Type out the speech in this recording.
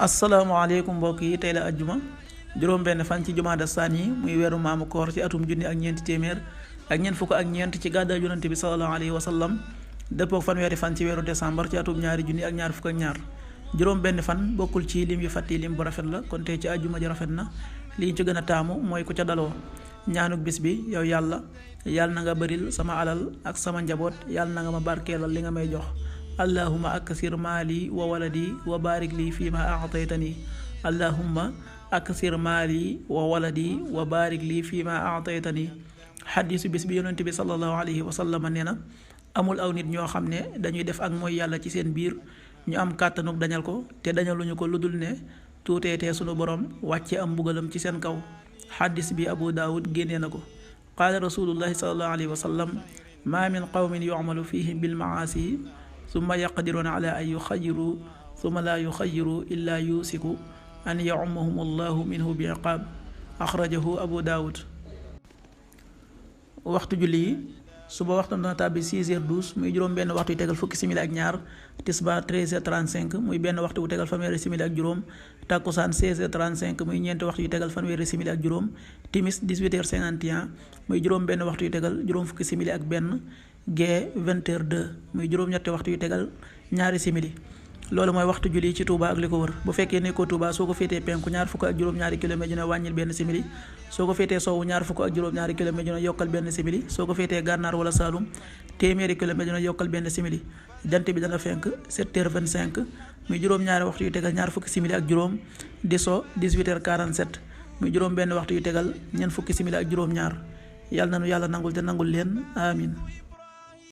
asalaamaaleykum mbokk yi tey la ajjuma juróom-benn fan ci jumaada saani muy weeru maamu koor ci atum junni ak ñeenti téeméer ak ñeent fukk ak ñeent ci gàddaay yonante bi sallallahu alayhi wa sallam dëppook fanweeri fan ci weeru décembre ci atum ñaari junni ak ñaar fukk ak ñaar juróom-benn fan bokkul ci lim yu fàtti lim bu rafet la kon tey ci ajjuma ji rafet na li ñu ci gën a taamu mooy ku ca daloo ñaanuk bis bi yow yàlla na nga bëril sama alal ak sama njaboot yàlla na nga ma barkeelal li nga may jox allahumma aksir maali wa waladi wa barik lii fii ma aataytani allahumma aksir maali wa waladi wa barik lii fii ma aataytani xadiisu bis bi yonent bi sallallahu alayhi wa sallam nee na amul aw nit ñoo xam ne dañuy def ak mooy yàlla ci seen biir ñu am kàttanuk dañal ko te dañaluñu ko ludul ne tuuteetee sunu borom wàcce am mbugalam ci seen kaw xadis bi abu daawud génnee na ko qaala rasulullahi sallallahu alayhi wa sallam maa min qawmin yu'malu fihim bil maasi summa yaqdiruuna ala an yuxayiru summa laa yuxayiru illaa yusiku an yaumahum allahu minhu bi iqaab axrajahu abu daawud. waxtu julli yi suba waxtam dana tàbbi 6h12 muy juróom benn waxtu yu tegal fukki simili ak ñaar, tisbaar 13h35 muy benn waxtu wu tegal fanweeri simili ak juróom, takkusaan 16h35 muy ñeenti waxtu yu tegal fanweeri simili ak juróom, timis 18h51 muy juróom benn waxtu yu tegal juróom fukki simili ak benn, gee 20h02 muy juróom-ñetti waxtu yu tegal ñaari simili. loolu mooy waxtu julli ci Touba ak li ko wër. bu fekkee nekkoo Touba soo ko féetee penku ñaar fukk ak juróom-ñaari kilomètre dina wàññil benn simili, soo ko féetee sowwu ñaar fukk ak juróom-ñaari kilomètre dina yokkal benn simili, soo ko féetee gànnaar wala Saalum téeméeri kilomètre dina yokkal benn simili. jant bi dana fenk 7h25 muy juróom-ñaari waxtu yu tegal ñaar fukki simili ak juróom, di so 18h47 muy juróom benn waxtu yu tegal ñeent fukki simili ak juróom-ñaar. yàlla na nu yàlla nangul te nangul leen amin.